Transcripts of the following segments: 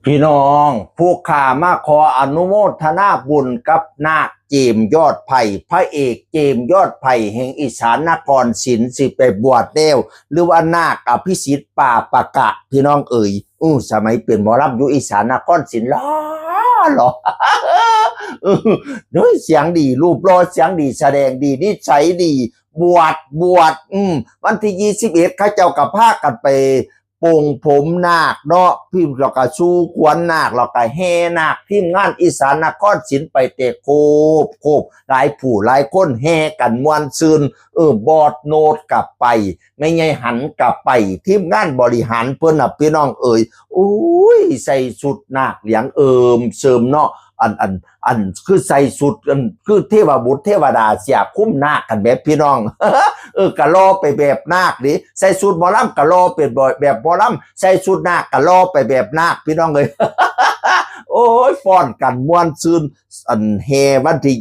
ພີ່ນ້ອງ ຜູ້ຂ້າມາຂໍອະນຸໂມທະນາບຸນກັບນາກເຈມຍອດໄພ ພະເອກເຈມຍອດໄພແຫ່ງອີສານນະຄອນສິນ ຊິໄປບວດແລ້ວ ຫຼືວ່ານາກອະພິສິດປາປະກະ ພີ່ນ້ອງເອີຍ. ອື ສະໄໝເປັນໝໍລຳຢູ່ອີສານນະຄອນສິນ ຫຼໍ່ ຫຼໍ່ ເອີ ໂດຍສຽງດີ ຮູບຫຼໍ່ ສຽງດີ ສະແດງດີ ນິໄສດີ ບວດ ບວດ ອື ວັນທີຊາວເອັດ ເຂົາເຈົ້າກໍພາກັນໄປ ໂປງຜົມນາກເນາະ ພິມ ແລ້ວກະສູ່ຂວັນນາກ ແລ້ວກະແຫ່ນາກ ທີມງານອີສານນະຄອນສິນໄປແຕ່ໂຄບໂຄບ ຫຼາຍຜູ້ຫຼາຍຄົນແຫ່ກັນມ່ວນຊື່ນ ເອີ ບອດໂນດກະໄປ ແມ່ໃຫຍ່ຫັນກະໄປ ທີມງານບໍລິຫານເພິ່ນນະ ພີ່ນ້ອງເອີຍ ໂອ້ຍ ໃສ່ຊຸດນາກຫຼຽງເອີມເສີມເນາະ ອັນ ອັນ ອັນ ຄືໃສ່ຊຸດ ອັນ ຄືເທວະບຸດເທວະດາເສຍຄຸມນາກຫັ້ນແໝ ພີ່ນ້ອງ ເອີ ກະຫຼໍ່ໄປແບບນາກເດ ໃສ່ຊຸດໝໍລຳກະຫຼໍ່ເປັນແບບໝໍລຳ ໃສ່ຊຸດນາກກະຫຼໍ່ໄປແບບນາກ ພີ່ນ້ອງເອີຍ ໂອ້ຍ ຟ້ອນກັນມ່ວນຊື່ນ ອັນ ແຫ່ວັນທີ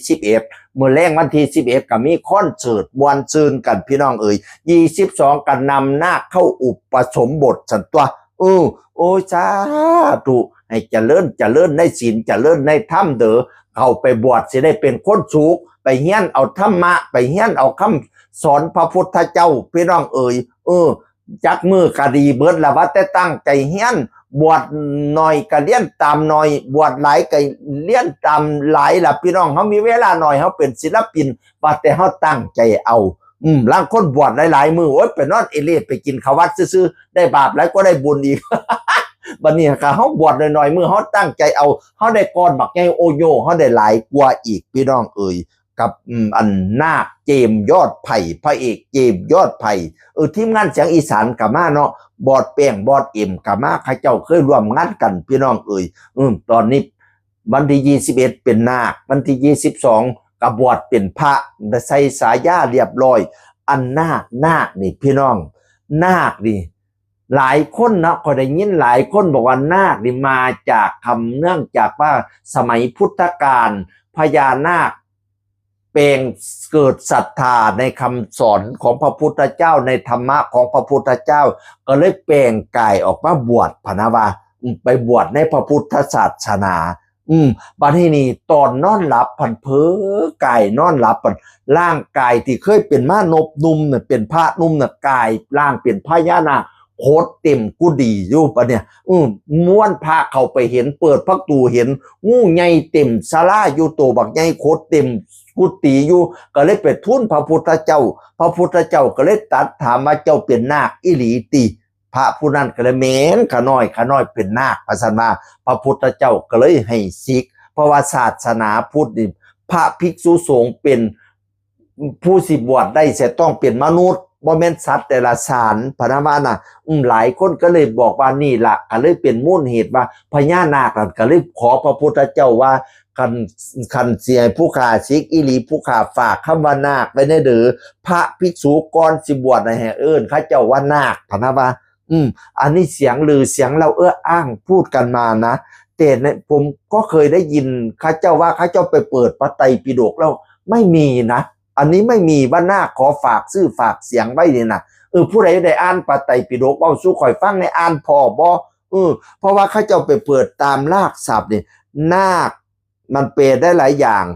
ຊາວເອັດ ມື້ແລງວັນທີຊາວເອັດ ກະມີຄອນເສີດມ່ວນຊື່ນກັນ ພີ່ນ້ອງເອີຍ ຊາວສອງ ກະນຳນາກເຂົ້າອຸປະສົມບົດຊັ້ນຕົວະ ເອີ ໂອ້ຍ ສາທຸ ໃຫ້ຈະເລີນ ຈະເລີນໃນສິນ ຈະເລີນໃນທຳເດີ ເຂົ້າໄປບວດຊິໄດ້ເປັນຄົນສຸກ ໄປຮຽນເອົາທຳມະ ໄປຮຽນເອົາຄຳສອນພະພຸດທະເຈົ້າ ພີ່ນ້ອງເອີຍ ເອີ ຈັກມື້ກະດີເບິດລະ ວ່າແຕ່ຕັ້ງໃຈຮຽນ ບວດໜ້ອຍກະລຽນຕາມໜ້ອຍ ບວດຫຼາຍກະລຽນຕາມຫຼາຍລະ ພີ່ນ້ອງ ເຮົາມີເວລາໜ້ອຍ ເຮົາເປັນສິນລະປິນ ວ່າແຕ່ເຮົາຕັ້ງໃຈເອົາ ອືມ ລາງຄົນບວດຫຼາຍໆມື້ ໂອ້ຍ ໄປນອນເອເລດ ໄປກິນເຂົ້າວັດຊື່ໆ ໄດ້ບາບຫຼາຍກວ່າໄດ້ບຸນອີກ ບັດນີ້ຖ້າເຮົາບວດໜ້ອຍໆມື້ ເຮົາຕັ້ງໃຈເອົາ ເຮົາໄດ້ກ້ອນບັກໃຫຍ່ໂອໂຍ ເຮົາໄດ້ຫຼາຍກວ່າອີກ ພີ່ນ້ອງເອີຍ ກັບ ອືມ ອັນນາກເຈມຍອດໄພ ພະເອກເຈມຍອດໄພ ເອີ ທີມງານສຽງອີສານກະມາເນາະ ບອດແປ້ງ ບອດເອັມກະມາ ເຂົາເຈົ້າເຄີຍຮ່ວມງານກັນ ພີ່ນ້ອງເອີຍ ອືມ ຕອນນີ້ ວັນທີຊາວເອັດ ເປັນນາກ ວັນທີຊາວສອງ ກະບວດເປັນພະ ໄດ້ໃສ່ສາຍາລຽບຮ້ອຍ ອັນນາກ ນາກນີ້ ພີ່ນ້ອງ ນາກນີ້ ຫຼາຍຄົນເນາະ ຂ້ອຍໄດ້ຍິນຫຼາຍຄົນບອກວ່ານາກນີ້ມາຈາກຄຳ ເນື່ອງຈາກວ່າສະໄໝພຸດທະການ ພະຍານາກ ແປງເກີດສັດທາໃນຄຳສອນຂອງພະພຸດທະເຈົ້າ ໃນທຳມະຂອງພະພຸດທະເຈົ້າ ກໍເລີຍແປງກາຍອອກມາບວດ ພະນະວ່າ ອືມ ໄປບວດໃນພະພຸດທະສາສະໜາ ອືມ ບັດນີ້ນີ້ ຕອນນອນຫຼັບພັນເຜີ ກາຍນອນຫຼັບພັນ ຮ່າງກາຍທີ່ເຄີຍເປັນມານົບໜຸ່ມນະ ເປັນພະໜຸ່ມນະ ກາຍຮ່າງເປັນພະຍານາກ ຂົດເຕັມກຸດີຢູ່ ບັດເນີ້ຍ ອືມ ມ່ວນພະເຂົ້າໄປເຫັນ ເປີດປະຕູເຫັນ ງູໃຫຍ່ເຕັມສາລາຢູ່ ໂຕບັກໃຫຍ່ ຂົດເຕັມກຸຕິຢູ່ ກໍເລີຍໄປທູນພະພຸດທະເຈົ້າ ພະພຸດທະເຈົ້າກໍເລີຍຕັດຖາມວ່າ ເຈົ້າເປັນນາກອີ່ຫຼີຕິ? ພະຜູ້ນັ້ນກໍເລີຍ ແມ່ນ ຂ້ານ້ອຍ ຂ້ານ້ອຍເປັນນາກ ວ່າຊັ້ນວ່າ ພະພຸດທະເຈົ້າກໍເລີຍໃຫ້ສິກ ເພາະວ່າສາສະໜາພຸດນີ້ ພະພິກສຸສົງເປັນ ຜູ້ຊິບວດໄດ້ ຈະຕ້ອງເປັນມະນຸດ ບໍ່ແມ່ນສັດເດຍລະສານ ພະນະວ່ານະ ອືມ ຫຼາຍຄົນກໍເລີຍບອກວ່ານີ້ລະ ກໍເລີຍເປັນມູນເຫດວ່າ ພະຍານາກນັ້ນກໍເລີຍຂໍພະພຸດທະເຈົ້າວ່າ ຄັນ ຄັນຊິໃຫ້ຜູ້ຂ້າສິກອີ່ຫຼີ ຜູ້ຂ້າຝາກຄຳວ່ານາກໄວ້ແດ່ເດີ ພະພິກສຸກ່ອນຊິບວດໃຫ້ ໃຫ້ເອີ້ນເຂົາເຈົ້າວ່ານາກ ພະນະວ່າ ອືມ ອັນນີ້ສຽງລືສຽງເລົ່າເອື້ອອ້າງພູດກັນມານະ ແຕ່ໃນ ຜົມກໍເຄີຍໄດ້ຍິນເຂົາເຈົ້າວ່າ ເຂົາເຈົ້າໄປເປີດພະໄຕປິດົກແລ້ວ ໄມ່ມີນະ ອັນນີ້ໄມ່ມີວ່ານາກຂໍຝາກຊື່ຝາກສຽງໄວ້ນີ້ນະ ເອີ ຜູ້ໃດໄດ້ອ່ານພະໄຕປິດົກເວົ້າສູ່ຂ້ອຍຟັງແດ່ ອ່ານພໍ້ບໍ່? ເອີ ເພາະວ່າເຂົາເຈົ້າໄປເປີດຕາມລາກສັບນີ້ ນາກ ມັນແປໄດ້ຫຼາຍຢ່າງ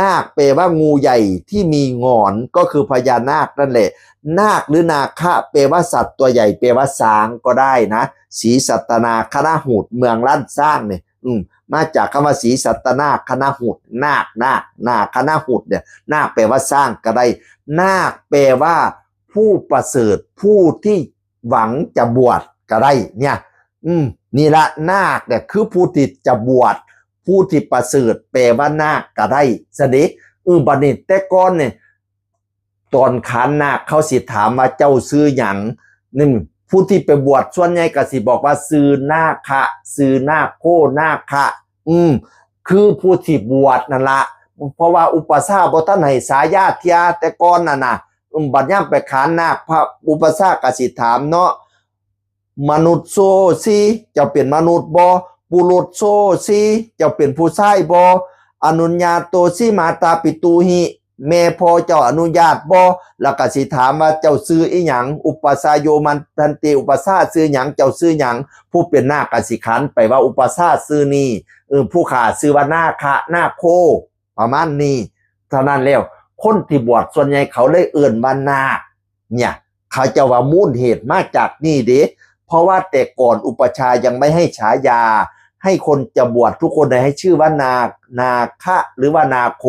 ນາກແປວ່າງູໃຫຍ່ທີ່ມີງອນ ກໍຄືພະຍານາກນັ້ນແຫຼະ ນາກ ຫຼື ນາຄະ ແປວ່າສັດຕົວໃຫຍ່ ແປວ່າຊ້າງກໍໄດ້ນະ ສີສັດຕະນາຄະນະຫຸດ ເມືອງລ້ານຊ້າງນີ້ ອືມ ມາຈາກຄຳວ່າສີສັດຕະນາຄະນະຫຸດ ນາກ ນາກ ນາຄະນະຫຸດເນຍ ນາກແປວ່າຊ້າງກໍໄດ້ ນາກແປວ່າຜູ້ປະເສີດ ຜູ້ທີ່ຫວັງຈະບວດກໍໄດ້ເນຍ ອືມ ນີ້ລະ ນາກເນຍຄືຜູ້ທີ່ຈະບວດ ຜູ້ທີ່ປະເສີດ ແປວ່ານາກກໍໄດ້ຊັ້ນເດ ເອີ ບັດນີ້ແຕ່ກ່ອນນີ້ ຕອນຂານນາກເຂົາຊິຖາມວ່າເຈົ້າຊື່ຫຍັງ? ນັ້ນ ຜູ້ທີ່ໄປບວດສ່ວນໃຫຍ່ກໍຊິບອກວ່າຊື່ນາຄະ ຊື່ນາໂຄ ນາຄະ ອືມ ຄືຜູ້ທີ່ບວດນັ້ນລະ ເພາະວ່າອຸປະຊາບໍ່ທັນໃຫ້ສາຍາເທື່ອແຕ່ກ່ອນນັ້ນນະ ອືມ ບັດຍາມໄປຂານນາກ ພະອຸປະຊາກໍຊິຖາມເນາະ ມະນຸດໂຊສີ ເຈົ້າເປັນມະນຸດບໍ່? ປຸລຸດໂຊສີ ເຈົ້າເປັນຜູ້ຊາຍບໍ່? ອະນຸນຍາໂຕສີມາຕາປິຕູຫິ ແມ່ພໍ່ເຈົ້າອະນຸຍາດບໍ່? ແລ້ວກໍຊິຖາມວ່າເຈົ້າຊື່ອີຫຍັງ? ອຸປະຊາໂຍ ມັນທັນຕິ ອຸປະຊາຊື່ຫຍັງ? ເຈົ້າຊື່ຫຍັງ? ຜູ້ເປັນນາກກໍຊິຂັນໄປວ່າ ອຸປະຊາຊື່ນີ້ ເອີ ຜູ້ຂ້າຊື່ວ່ານາຄະ ນາໂຄ ປະມານນີ້. ເທົ່ານັ້ນແລ້ວ ຄົນທີ່ບວດສ່ວນໃຫຍ່ເຂົາເລີຍເອີ້ນວ່ານາກ ເນຍ ເຂົາເຈົ້າວ່າມູນເຫດມາຈາກນີ້ເດ້ ເພາະວ່າແຕ່ກ່ອນອຸປະຊາຍັງໄມ່ໃຫ້ສາຍາ ໃຫ້ຄົນຈະບວດທຸກຄົນໃຫ້ຊື່ວ່ານາກ ນາຄະ ຫຼືວ່ານາໂຄ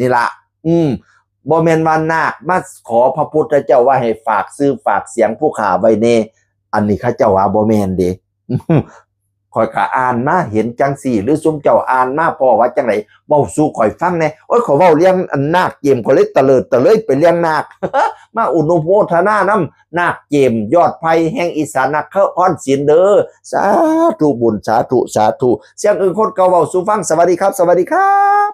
ນີ້ລະ. ອືມ ບໍ່ແມ່ນວ່ານາກມາຂໍພະພຸດທະເຈົ້າວ່າໃຫ້ຝາກຊື່ຝາກສຽງຜູ້ຂ້າໄວ້ແດ່ ອັນນີ້ເຂົາເຈົ້າວ່າບໍ່ແມ່ນເດ້. ຂ້ອຍກະອ່ານມາເຫັນຈັ່ງຊີ້ ຫຼືຊຸມເຈົ້າອ່ານມາພໍ້ວ່າຈັ່ງໃດ ເວົ້າສູ່ຂ້ອຍຟັງແດ່. ໂອ້ຍ ຂ້ອຍເວົ້າເລື່ອງອັນນາກເກມ ຂ້ອຍເລີຍຕະເລີດຕະເລີຍໄປເລື່ອງນາກ ມາອະນຸໂມທະນານຳນາກເກມ ຍອດໄພແຫ່ງອີສານນະຄອນສິນເດີ. ສາທຸບຸນ ສາທຸ ສາທຸ. ສຽງອຶ່ງຄົນເກົ່າເວົ້າສູ່ຟັງ. ສະຫວັດດີຄັບ ສະຫວັດດີຄັບ.